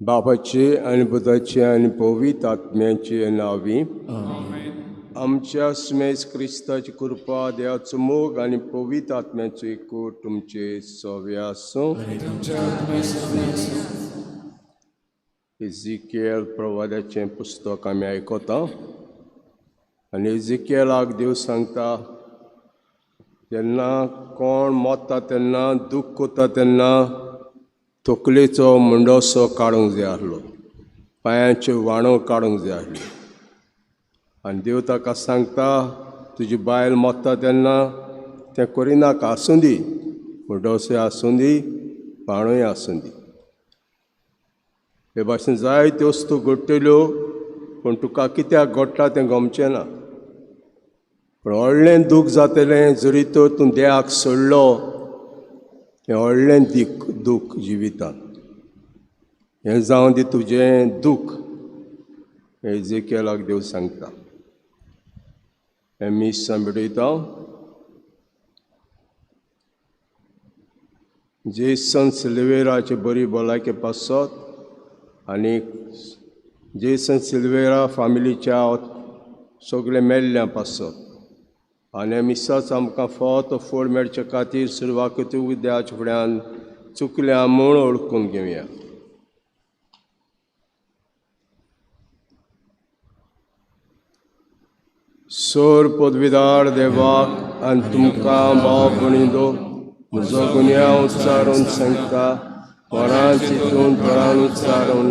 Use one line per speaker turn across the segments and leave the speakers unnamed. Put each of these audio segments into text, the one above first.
बापाचे आनी पुताचे आनी पवित्र आत्म्याचे नांवी आमच्या सुमेज क्रिस्ताची कृपा, देवाचो मोग आनी पवित्र आत्म्याचो एकूट तुमचे सवे आसूं. इजिकेल प्रवादाचें पुस्तक आमी आयकता आनी इजिकेलाक देव सांगता, जेन्ना कोण मरता तेन्ना दूख कोता तेन्ना तकलेचो मुंडोसो काडूंक जाय आसलो, पांयांच्यो व्हाणो काडूंक जाय आसल्यो. आनी देव ताका सांगता, तुजी बायल मरता तेन्ना तें करिनाका, आसूं दी, मुंडोसोय आसूं दी, बाणूय आसूं दी. हे भाशेन जायत्यो वस्तू घडटल्यो, पूण तुका कित्याक घडटा तें गमचें ना. पूण व्हडलें दूख जातलें जरी तर तूं देवाक सोडलो, हें व्हडलें दूख जिवितांत. हें जावं दी तुजें दूख, हें इजेकियलाक देव सांगता. हें मीस आमी भेटयता. जेसन सिल्वेराचे बरी भलायके पासत आनी जेसन सिल्वेरा फामिलीच्या सगळे मेल्ल्या पासत आनी मिसाच आमकां फावो तो फोड मेळचे खातीर सुरवातीक देवाच्या फुड्यान चुकल्या म्हूण वळखून घेवया. सोर पदवीदार देवाक आनी तुमकां भाव भयणींनो म्हजो गुन्यांव उच्चारून सांगता, मरान चिंतून परान उच्चारून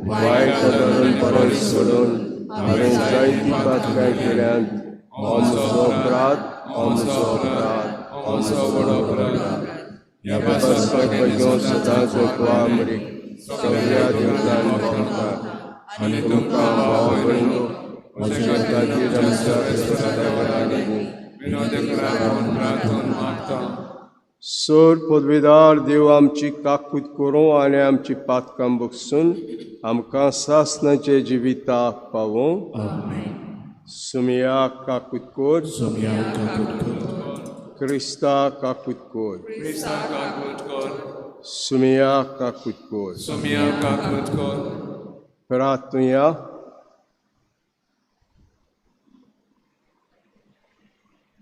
वायट धरून बरें सोडून हांवें जायती पातकां केल्यांत. हो म्हजो अपराध, हो म्हजो अपराध, हो म्हजो व्हड अपराध. ह्या पासत घेवन सदांच मरीक सगळ्या देवतान भोंवता आनी तुमकां भाव भयणींनो म्हज्या खातीर आमच्या सोर पदवीदार देव आमची काकूत करूं आनी आमची पातकां बगसून आमकां सासणाचे जिविताक पावूं. सुमिया काकूत कोर, क्रिस्ता काकूत कोर, सुमिया काकूत कोर, प्रार्थुया.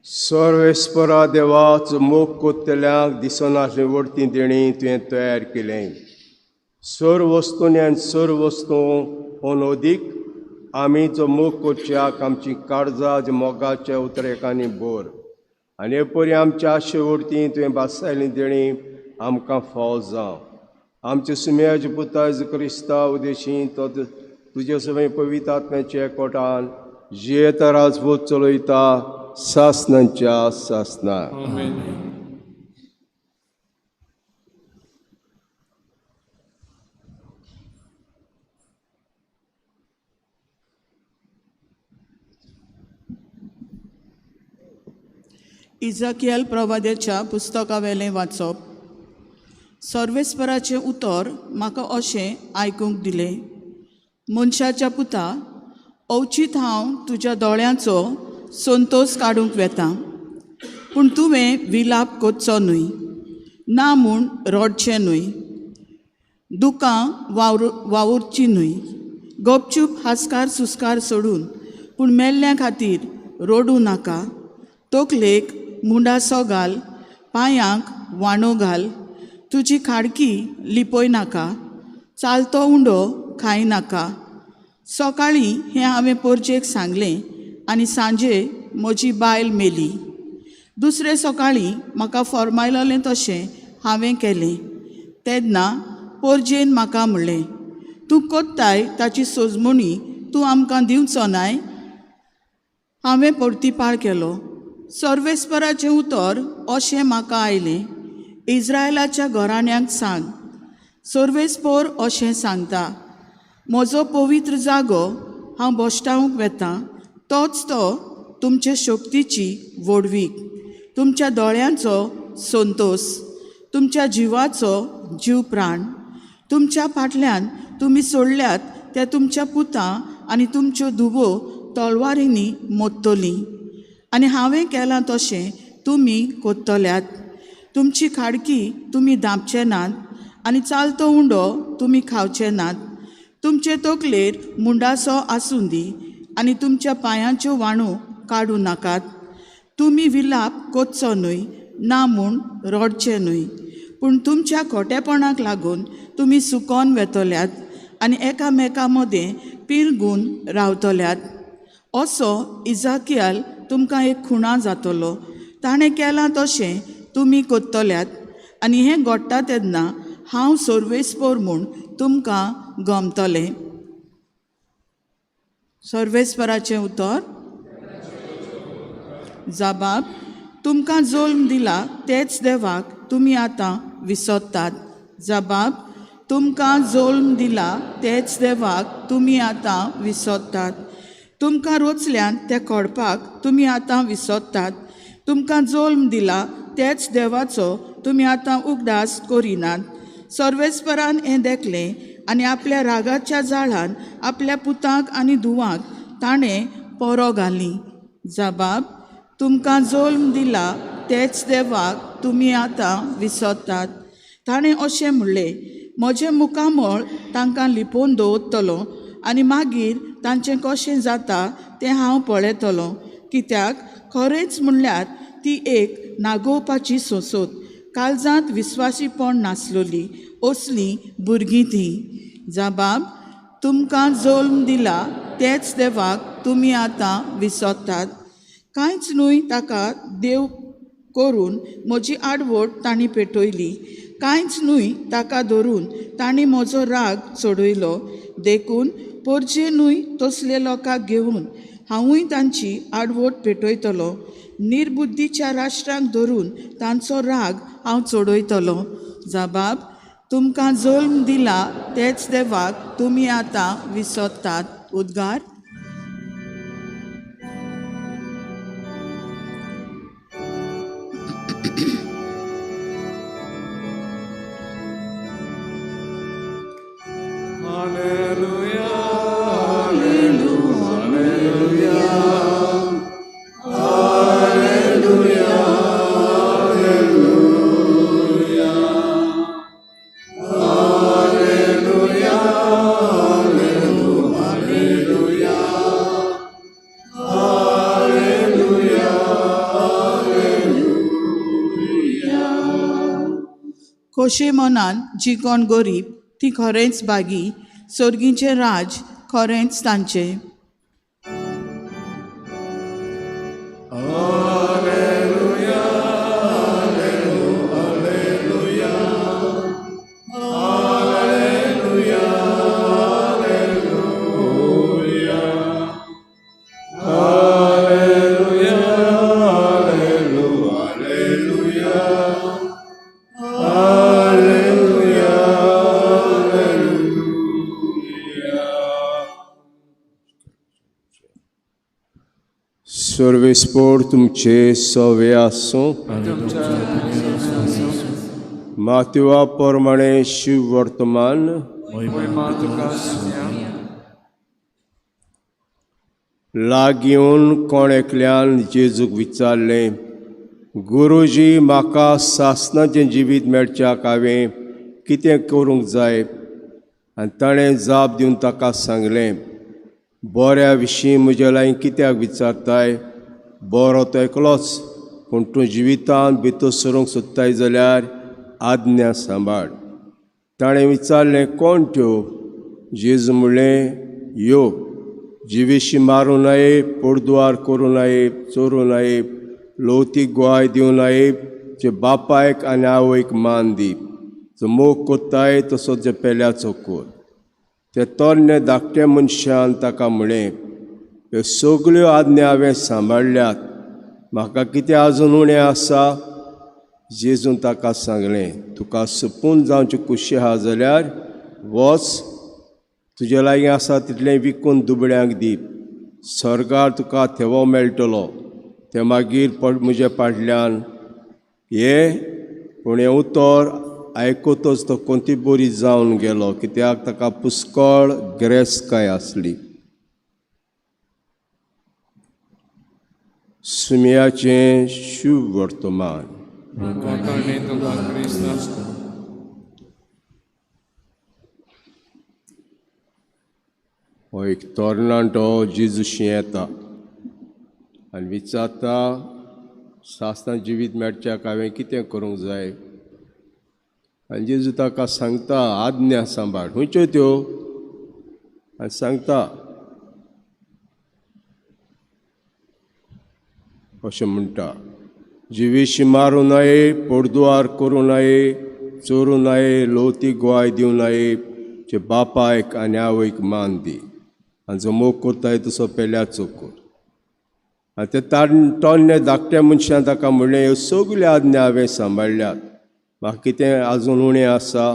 सर्वेस्परा देवाचो मोग कोत्तल्यांक दिसनासली वडती देणी तुवें तयार केलें. सर वस्तूंनी आनी सर वस्तू अनोदीक आमी जो मोग कोरच्याक आमची काळजां मोगाच्या उतरेकांनी भर आनी हे परी आमच्या आशे वडती तुवें भासायली देणी आमकां फावो जावं. आमच्या सुम्याचे पुता क्रिस्ता उदेशी तो तुजे सगळें पवित्र आत्म्याच्या एकवटान जियेता राजभूत चलयता सासणाच्या सासना.
इजाकियल प्रवाद्याच्या पुस्तकावेलें वाचप. सर्वेस्पराचें उतर म्हाका अशें आयकूंक दिलें, मनशाच्या पुता, अवचीत हांव तुज्या दोळ्यांचो संतोस काडूंक वेता, पूण तुवें विलाप करचो न्हय, ना म्हूण रडचें न्हय, दुकां वावुरचीं न्हय, गपचूप हास्कार सुस्कार सोडून पूण मेल्ल्या खातीर रडूं नाका. तकलेक मुंडासो घाल, पांयांक वाणो घाल, तुजी खाडकी लिपय नाका, चालतो उंडो खाय नाका. सकाळीं हें हांवें परजेक सांगलें आनी सांजे म्हजी बायल मेली. दुसरे सकाळीं म्हाका फॉर्मायलें तशें हांवें केलें. तेन्ना पोरजेन म्हाका म्हणलें, तूं कोत्ताय ताची सोजमणी तूं आमकां दिवचो नाय. हांवें परतिपाळ केलो, सर्वेस्पराचें उतर अशें म्हाका आयलें, इज्रायलाच्या घराण्यांक सांग, सर्वेस्पोर अशें सांगता, म्हजो पवित्र जागो हांव भश्टावंक वेतां तोच तो तुमचे शक्तीची व्हडवीक, तुमच्या दोळ्यांचो संतोस, तुमच्या जिवाचो जीव प्राण. तुमच्या फाटल्यान तुमी सोडल्यात त्या तुमच्या पुतां आनी तुमच्यो धुवो तलवारींनी मोडटलीं आनी हांवें केलां तशें तुमी कोत्तल्यात. तुमची खाडकी तुमी धांपचे नात आनी चालतो उंडो तुमी खावचे नात. तुमचे तकलेर मुंडासो आसूं दी आनी तुमच्या पांयांच्यो वाणो काडूं नाकात. तुमी विलाप कोच्चो न्हय, ना म्हूण रडचें न्हय, पूण तुमच्या खोटेपणाक लागून तुमी सुकोन वेतल्यात आनी एकामेका मदें पिरगून रावतल्यात. असो इजाकियाल तुमकां एक खुणा जातलो. ताणें केलां तशें तुमी कोत्तल्यात आनी हें घडटा तेन्ना हांव सर्वेस्पोर म्हूण तुमकां गमतलें. सर्वेस्पराचें उतर. जबाब, तुमकां जल्म दिला तेच देवाक तुमी आतां विसरतात. जबाब, तुमकां जल्म दिला तेच देवाक तुमी आतां विसरतात. तुमकां रोचल्यान त्या कोडपाक तुमी आतां विसरतात. तुमकां जल्म दिला तेच देवाचो तुमी आतां उगडास करिनात. सर्वेस्परान हें देखलें आनी आपल्या रागाच्या जाळान आपल्या पुतांक आनी धुवांक ताणें पोरो घाली. जबाब, तुमकां जल्म दिला तेच देवाक तुमी आतां विसरतात. ताणें अशें म्हणलें, म्हजें मुखामळ तांकां लिपोवन दवरतलो आनी मागीर तांचें कशें जाता तें हांव पळयतलों. कित्याक खरेंच म्हणल्यार ती एक नागोवपाची सोंसोत, काळजांत विस्वासीपण नासलोली असलीं भुरगीं तीं. जबाब, तुमकां जल्म दिला तेच देवाक तुमी आतां विसरतात. कांयच न्हय ताका देव करून म्हजी आडवट तांणी पेटयली. कांयच न्हय ताका धरून तांणी म्हजो राग चडयलो. देखून पोरचे न्हय तसले लोकांक घेवन हांवूय तांची आडवट पेटयतलो. निर्बुद्धीच्या राष्ट्रांक धरून तांचो राग हांव चडयतलो. जबाब, तुमकां जल्म दिला तेच देवाक तुमी आतां विसरतात. उद्गार. खोशे मनान जी कोण गरीब ती खरेंच बागी, सर्गीचें राज खरेंच तांचें.
सर्वेस्पोर तुमचे सवे आसूं. मातवा प्रमाणे शिव वर्तमान लाग येवन कोण एकल्यान जेजूक विचारलें, गुरुजी म्हाका सासणाचें जिवीत मेळच्याक हांवें कितें करूंक जाय? आनी ताणें जाप दिवन ताका सांगलें, बऱ्या विशीं म्हज्या लागीं कित्याक विचारताय? बरो तो एकलोच, पूण तूं जिवितांत भितर सरूंक सोदताय जाल्यार आज्ञा सांबाळ. ताणें विचारलें, कोण त्यो? जेजू म्हणलें, यो जिविशी मारूं नये, पोरद्वार करूं नये, चोरूं नये, लवतीक गोवाय दिवं नये, जे बापायक आनी आवयक मान दी, जो मोग कोत्ताय तसो जे पेल्याचो कोर. ते तरणे धाकट्या मनशान ताका म्हळें, ह्यो सगल्यो आज्ञा हांवें सांबाळ्ळ्यात, म्हाका कितें आजून उणें आसा? जेजून ताका सांगलें, तुका सुपून जावची खुशी आहा जाल्यार वच, तुजे लागीं आसा तितलें विकून दुबळ्यांक दी, स्वर्गार तुका थेवो मेळटलो. ते मागीर म्हज्या पाटल्यान हे. पूण हें उतर आयकतच तो कोणती बरी जावन गेलो, कित्याक ताका पुस्कळ गिरेस्तकाय आसली. सुमयाचें शुभ वर्तमान. हो एक तरणाटो जेजूशी येता आनी विचारता, सासणां जिवीत मेळच्याक हांवें कितें करूंक जाय? आनी जेजू ताका सांगता, आज्ञा सांबाळ. खंयच्यो त्यो? आनी सांगता अशें म्हणटा, जिवीशी मारूं नये, पडदुवार करूं नये, चोरूं नये, लोवती गोवाय दिवं नये, जे बापायक आनी आवयक मान दी, आनी जो मोग करताय तसो पेल्याचो कर. आनी ते तोन्ने धाकट्या मनशान ताका म्हणलें, ह्यो सगल्यो आज्ञा हांवें सांबाळ्ळ्यात, म्हाका कितें आजून उणें आसा?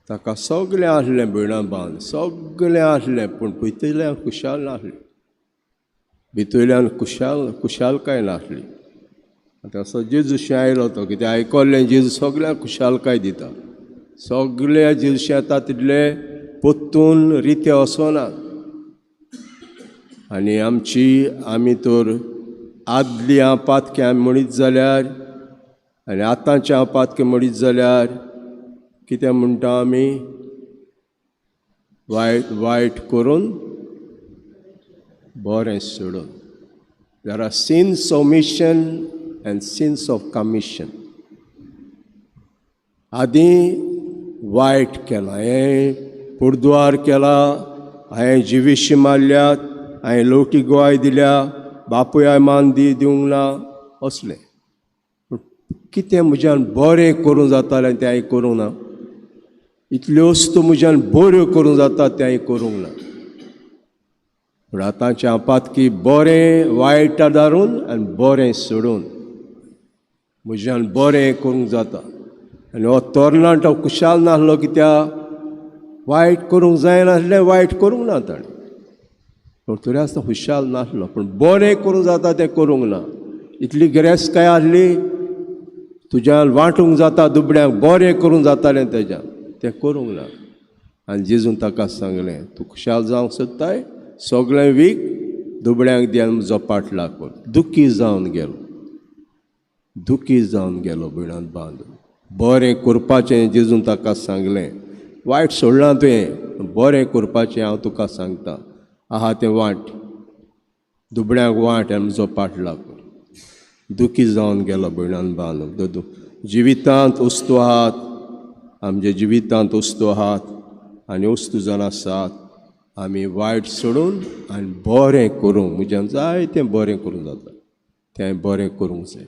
ताका सगलें आसलें, भयणां बांद सगलें आसलें, पूण भितरल्यान खुशाल नासलें, भितरल्यान खुशालकाय नासली. आतां असो जेजूशी आयलो तो, कितें आयकल्लें जेजू सगल्यांक खुशालकाय दिता, सगल्या जेजूशी येता तितले पोत्तून रिते वचना. आनी आमी तर आदली आपातके आमी म्हणीत जाल्यार आनी आतांचे आपातके म्हणीत जाल्यार कितें म्हणटा आमी? वायट वायट करून बरें सोडून. There are sins of omission and sins of commission. आदीं वायट केलां, हांवें पुर्द्वार केला, हांवें जिविशी मारल्यात, हांवें लोटी गोवाय दिल्या, बापूय मान दिवंक ना, असलें. कितें म्हज्यान बरें करूं जातालें तें हांवें करूंक ना, इतल्यो वस्तू म्हज्यान बऱ्यो करूं जाता तें हांवें करूंक ना. पूण आतांचें आपातकी बरें वायट धारून आनी बरें सोडून म्हज्यान बरें करूंक जाता. आनी हो तरणाटो खुशाल नासलो, कित्याक वायट करूंक जायनासलें, वायट करूंक ना ताणें, पूण तरी आसतना खुशाल नासलो, पूण बरें करूंक जाता तें करूंक ना. इतली गिरेस्तकाय आसली, तुज्यान वांटूंक जाता दुबळ्यांक, बरें करूंक जातालें तेज्यान, तें करूंक ना. आनी जेजून ताका सांगलें, तूं खुशाल जावंक सोदताय, सगळें वीक दुबळ्यांक दी आनी म्हजो पाटला कर. दुखी जावन गेलो, दुखी जावन गेलो भयणांत बांदून. बरें करपाचें जेजून ताका सांगलें, वायट सोडलां तुवें, बरें करपाचें हांव तुका सांगता, आहा तें वांट, दुबळ्यांक वांट आनी म्हजो पाटला कर. दुखी जावन गेलो भयणान बांदून. जिवितांत वस्तू आहात, आमच्या जिवितांत वस्तू आहात आनी वस्तू जावन आसात, आमी वायट सोडून आनी बरें करूंक म्हज्यान जाय तें बरें करूंक जाता, तें बरें करूंक जाय.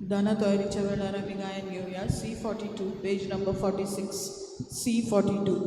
दाना तयारीच्या वेळार आमी गायन घेवया. C42 page number 46, C42.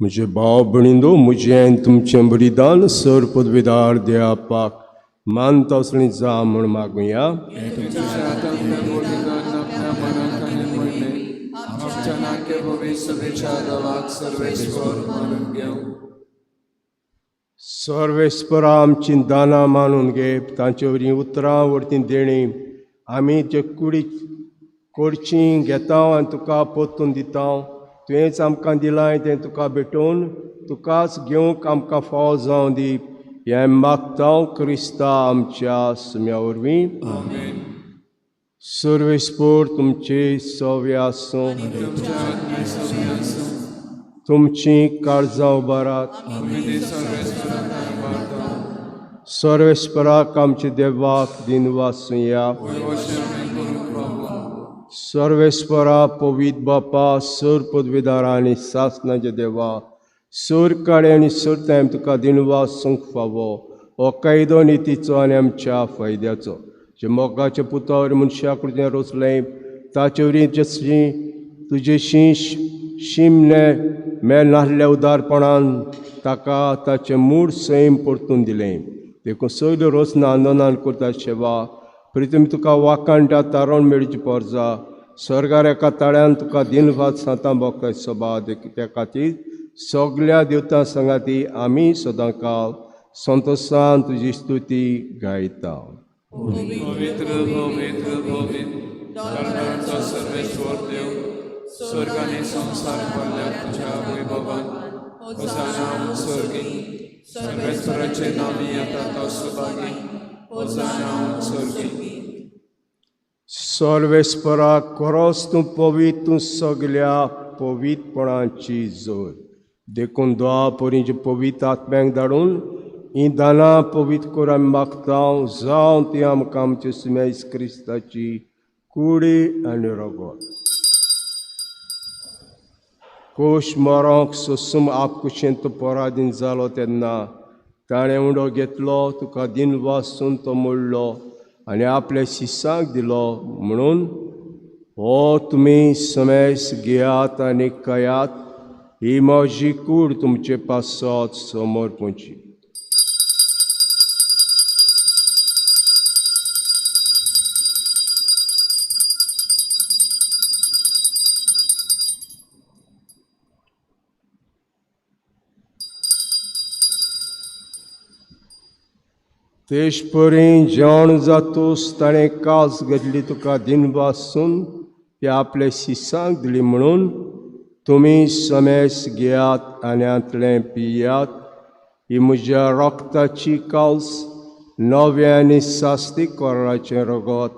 म्हजे भाव भयणींनो, म्हजें आनी तुमचें बलिदान सर पदवीदार देवापाक मानता असलें जा म्हूण मागुया. सर्वेस्परा आमची दानां मानून घे, तांचे वरवीं उतरां वरतीं देणी आमी जे कुडी कोडची घेता आनी तुका परतून दिता. तुवेंच आमकां दिलां तें तुका भेटोवन तुकाच घेवंक आमकां फावो जावं दी हें मागता क्रिस्ता आमच्या सुम्या वरवीं. सर्वेस्पर तुमचे सवे आसूं, तुमची काळजां उबारात. सर्वेस्पराक आमच्या देवाक दिनवासुया. सर्वेस्परा पवित्र बापा, सर पदवीदारा आनी सासनाच्या देवा, सर काळे आनी सर टायम तुका दिनवासूंक फावो हो कायदो नितीचो आनी आमच्या फायद्याचो. जे मोगाच्या पुतावर मनशाक तुजें रोचलें ताचे वरवीं जशी तुजेशी शिमने मेळ नासल्या उदारपणान ताका ताचें मूळ सैम परतून दिलें. देखून सगळ्यो रोचना आंदोलन करता सेवा प्रितम तुका वाकांटा तारण मेळची पोरजा स्वर्गार एका ताळ्यान तुका दिनभात सांतां भोगता सभा. त्या खातीर सगल्या देवतां सांगाती आमी सदां काल संतोसान तुजी स्तुती गायता.
पवित्र पवित्र पवित्र धर्मांचो सर्वेश्वर देव, स्वर्ग आनी संवसार भरल्या तुज्या वैभवान. होसाना स्वर्गी, सर्वेश्वराचे नांवी येता तो सुभागी. होसाना स्वर्गी.
सर्वेस्परा खरोच तूं पवित्र, तूं सगल्या पवित्रपणाची जोर. देखून द्वा परींचे पवित्र आत्म्यांक धाडून ही दानां पवित्र कर आमी मागता. जावं ती आमकां आमचे सुमेस क्रिस्ताची कुडी आनी रगत. कोश मरोंक सोसूम आपकुशेन तो पराधीन जालो तेन्ना ताणें उंडो घेतलो, तुका दिनवासून तो मोडलो आनी आपल्या शिसांक दिलो म्हणून हो तुमी समेस घेयात आनी खायात, ही म्हजी कूड तुमचे पासत समर्पणची. तेश परी जेवण जातूस ताणें कास घेतली तुका दिनवासून ती आपल्या शिसांक दिली म्हणून तुमी समेस घेयात आनी हांतलें पियात. ही म्हज्या रक्ताची काल्स, नवें आनी सास्ती कोराचें रगत,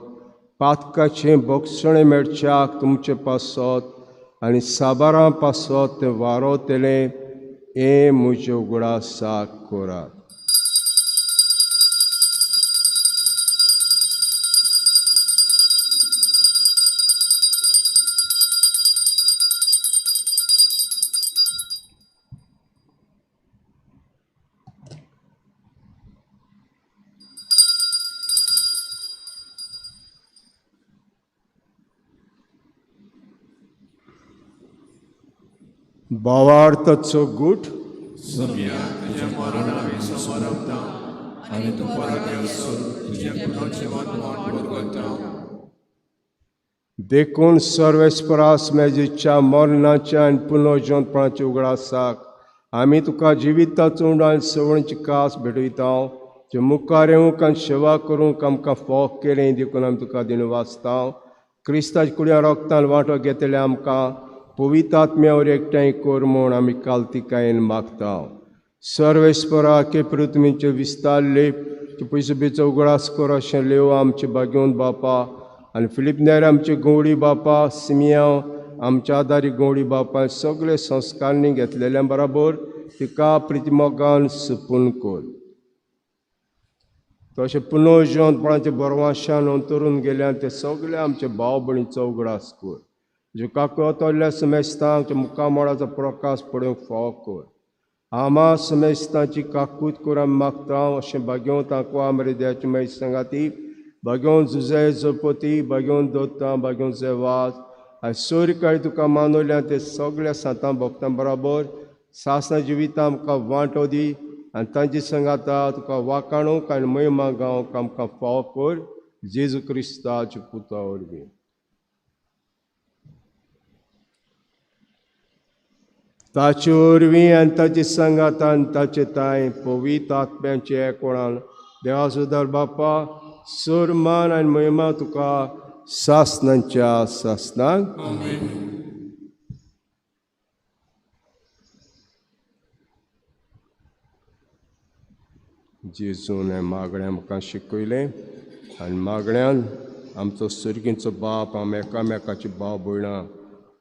पातकाचें भोगसणें मेळच्याक तुमचे पासत आनी साबारां पासत तें वारोतलें हें म्हज्या उगडासाक करात. भावार्थाचो गूट
सम्या तुज्या मरणावी समरपता आनी तूं परत येवसून तुजें पुनर्जिवनपण बरगता.
देखून सर्वेस्परास मेजीच्या मरणाच्या आनी पुनर्जिवनपणाच्या उगडासाक आमी तुका जिविताचो उंडो आनी सवणची कास भेटयता. जे मुखार येवंक आनी सेवा करूंक आमकां फोक केलें देखून आमी तुका दिनवासता. क्रिस्ताच्या कुडया रोगतान वांटो घेतले आमकां पवित्र आत्म्यावर एकठांय कर म्हूण आमी कालतिकायेन मागता. सर्वेस्परा के पृथ्वीचे विस्तारले पयसुबेचो उगडास कर अशें लेव आमचे भाग्योन बापा आनी फिलीप नेर आमचे गवळी बापा, सिमियांव आमच्या आदारी गवळी बापा, सगळे संस्कारणी घेतलेल्या बराबर तिका प्रितिमोगान सुपून कर. तशें पुनर्जिवनपणाचे बरवाशान अंतरून गेल्यान ते सगळे आमचे भाव भयणीचो उगडास कर. ज्यो काको तोल्ल्या समेस्तांक मुखामळाचो प्रकाश पडूंक फावो कर. आमा समेस्तांची काकूत कर आमी मागता. अशें भाग्योवन तांकां आमरे देवाची मागीर सांगाती भाग्योवन जुजे जपती, भाग्योवन दोतां, भाग्योवन जेवाज आनी सोर काळी तुका मानवल्या ते सगळ्या सांतां भक्तां बराबर सासणा जिविता आमकां वांटो दी आनी तांचे संगाता तुका वाकाणूंक आनी महिमा गावंक आमकां फाव कर जेजू क्रिस्ताच्या पुता वरवीं. ताचे वरवीं आनी ताचे संगातान ताचे तांय पवित्र आत्म्याचे एकवणान देवाचो दर बापा सर मान आनी महिमा तुका सासणाच्या सासणाक. जेजून हें मागणें आमकां शिकयलें आनी मागण्यान आमचो सर्गींचो बाप आम एकामेकाची भाव भयणां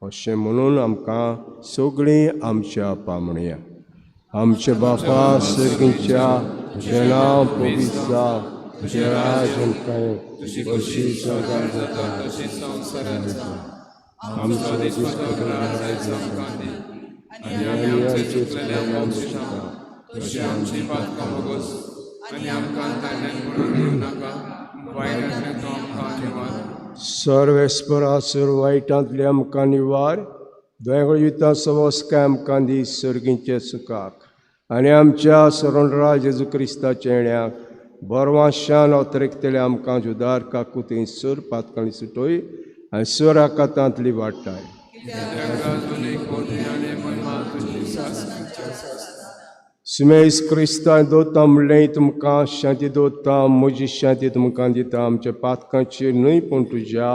अशें म्हणून आमकां सगळीं आमच्या पामणया. आमच्या बापा सर्गींच्या तुजें नांव पवित्र जावं, तुजें राज आमकां
तुजी खोशी स्वर्गात जाता तशी संवसारात जावं. आमचो दिसपट्टो ग्रास आयज आमकां दी आनी आमी आमचे चुकलेल्यांक बक्षिता तशी आमची पातकां भोगोस आनी आमकां तांड्यान म्हणून दिवं नाका, वायटांतल्यान तूं आमकां निवार.
सर्वेस्परा सर्व वायटांतले आमकां निवार, दोंगळ सवस्काय आमकां दी सर्गींचे सुखाक आनी आमच्या सरणराज जेजू क्रिस्ताच्या येण्याक बरवाशान अतरेकतले आमकां जुदार काकुतीं सर पातकांनी सुटोय आनी सर आकातांतली वाडटाय. सुमेस क्रिस्तान दोता म्हणलें तुमकां शांती दोता, म्हजी शांती तुमकां दिता, आमच्या पातकांचेर न्हय पूण तुज्या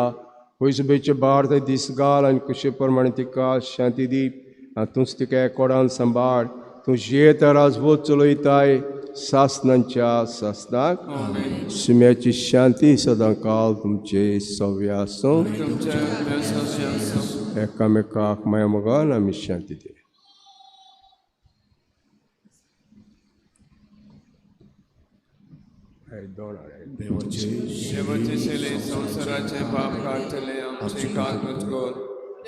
पयसुबेचे भारत दीस घाल आनी कुशे प्रमाणे तिका शांती दी आनी तूंच तिका एकोडान सांबाळ. तूं जियेता राजवत चलयताय सासणांच्या सासणाक. सुम्याची शांती सदां काल तुमचे सव्य आसूं. एकामेकाक माया मोगान आमी शांती दी.
देवाचे शेले संवसाराचे पाप काडटले आमचे काकूत कर.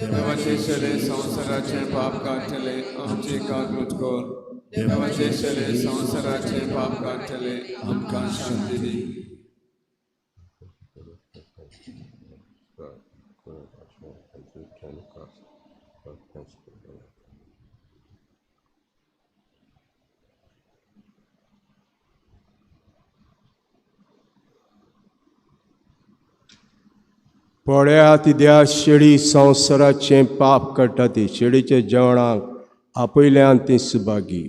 देवाचे शेले संवसाराचे पाप काडटले आमचे काकूत कर. देवाचे शेले संवसाराचे पाप काडटले आमकां शांती दी.
पळया तिद्या शेळी संवसाराचें पाप काडटा ती शेळीच्या जेवणाक आपयल्यान ती सुभागी.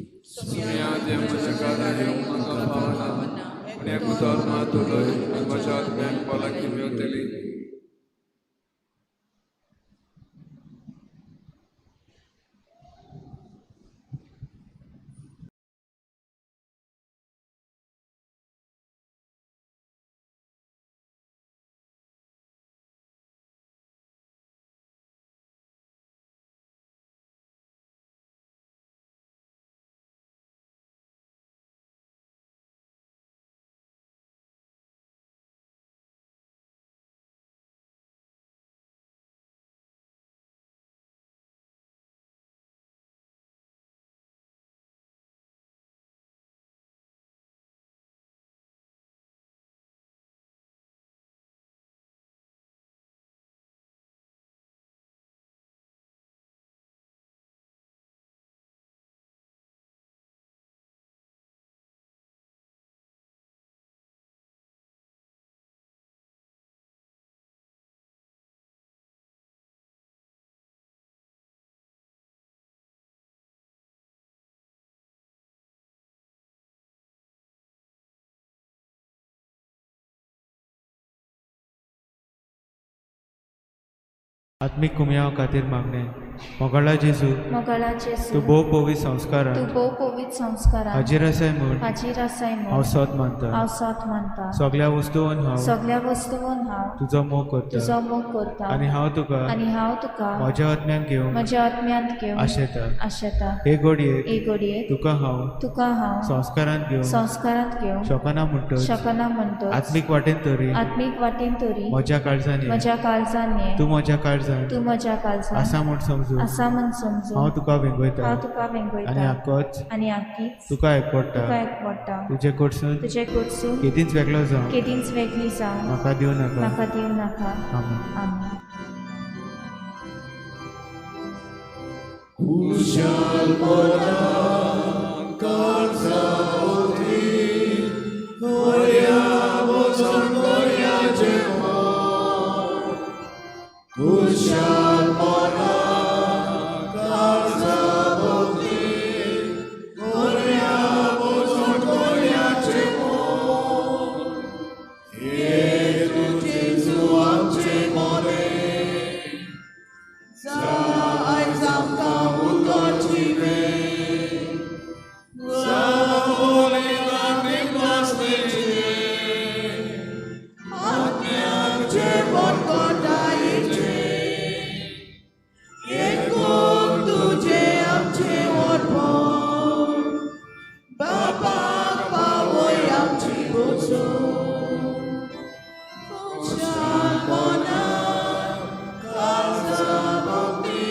आत्मीक कुमयाव खातीर मागणें. मोगाळा जेजू,
मोगाळा जेजू,
तूं भोव पवित्र संस्कारान,
तूं भोव पवित्र संस्कारान
हाजीर आसाय म्हूण,
हाजीर आसाय म्हूण
हांव सत मानता,
हांव सत मानता.
सगळ्या वस्तून हांव,
सगळ्या वस्तून हांव
तुजो मोग करता,
तुजो मोग करता
आनी हांव तुका,
आनी हांव तुका
म्हज्या आत्म्यान घेवंक,
म्हज्या आत्म्यांत घेवंक
आशेता,
आशेता.
हे घडयेक,
हे घडयेक
तुका हांव,
तुका हांव
संस्कारांत घेवंक,
संस्कारांत घेवंक
शकना म्हणटच,
शकना म्हणटच,
आत्मीक वाटेन तरी,
आत्मीक वाटेन तरी
म्हज्या काळजान ये,
म्हज्या काळजान ये,
तूं म्हज्या काळजान,
तूं म्हज्या काळजान
आसा म्हूण समजून,
आसा म्हूण समजून
हांव तुका वेंगयता,
हांव तुका वेंगयता
आनी आकोच,
आनी आकीच
तुका एकवडटा,
तुका एकवडटा.
तुजे कडसून,
तुजे कडसून
केदींच वेगळो जावं,
केदींच वेगळी जावं
म्हाका दिवं नाका,
म्हाका दिवं नाका.
आमेन.
आमेन.
आयज आमकां उदकाची जेवण कोटायेचें एकूण तुजें आमचें अर्पण बापाक पावय आमची वचून खुशालपणान काळजा भोंवती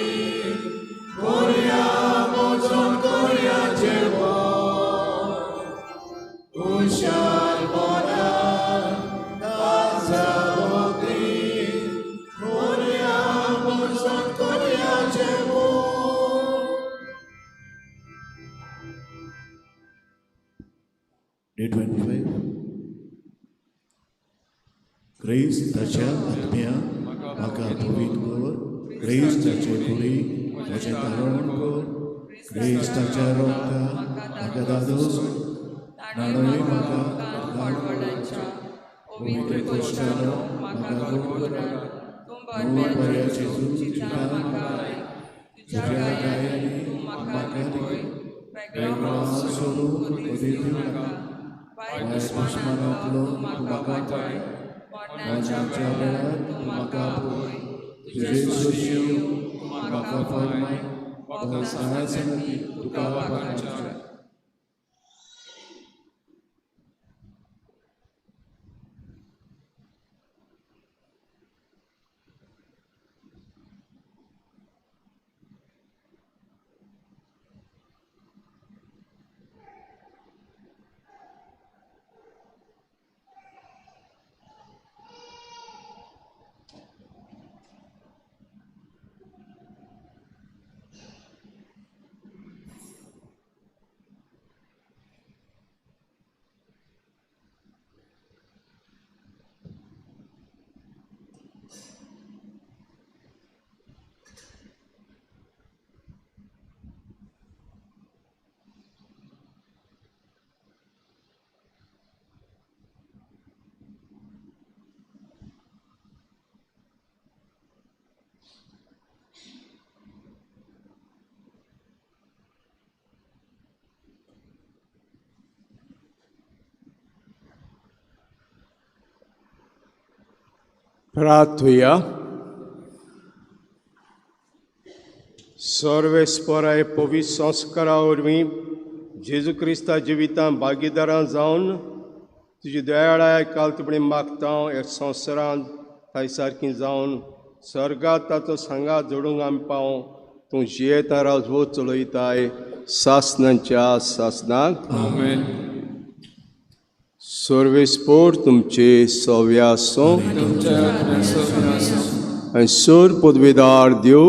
Day 25. क्रिस्ताच्या आत्म्या म्हाका पवित्र कर, क्रिस्ताचे कुडी म्हजें तारण कर, क्रिस्ताच्या रोगता म्हाका दादोस, न्हाणय म्हाका पवित्र कोश्टानो म्हाका गोड कर, तूं बऱ्या जेजू चिंता म्हाका आयक, तुज्या गायांनी म्हाका दिवय, वेगळो सोडून मदीं दिवं नाका, वायट दुस्मानांतलो तूं म्हाका वाटाय, मरणाच्या वेळार तूं म्हाका आपय, तुजे सोशी तूं म्हाका फर्माय, वखदां तुका वाखाणच्या.
प्रार्थुया. सर्वेस्पराय पवित्र संस्कारा वरवीं जेजू क्रिस्ता जिवितांत भागीदारां जावन तुजी दयाळाय काल तुपणी मागता ह्या संवसारांत ताय सारकी जावन सर्गात ताचो सांगात जोडूंक आमी पावूं. तूं जियेता राजवत चलयताय सासनाच्या सासनाक.
आमेन.
सर्वेस्पोर तुमचे सव्या आसूं
तुमच्या आत्म्यासो आसूं.
आनी सर पदवेदार देव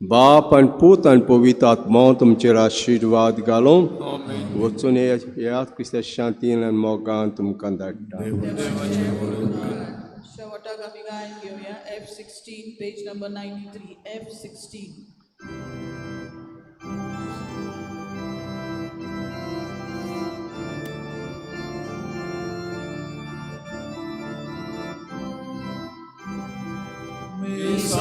बाप आनी पूत आनी पवित्र आत्मो तुमचेर आशिर्वाद घालूं.
आमेन.
वचून येयात क्रिस्ता शांतीन आनी मोगान तुमकां धाडटा.
शेवटाक आमी गायन घेवया F16 page number 93 F16.
Deus.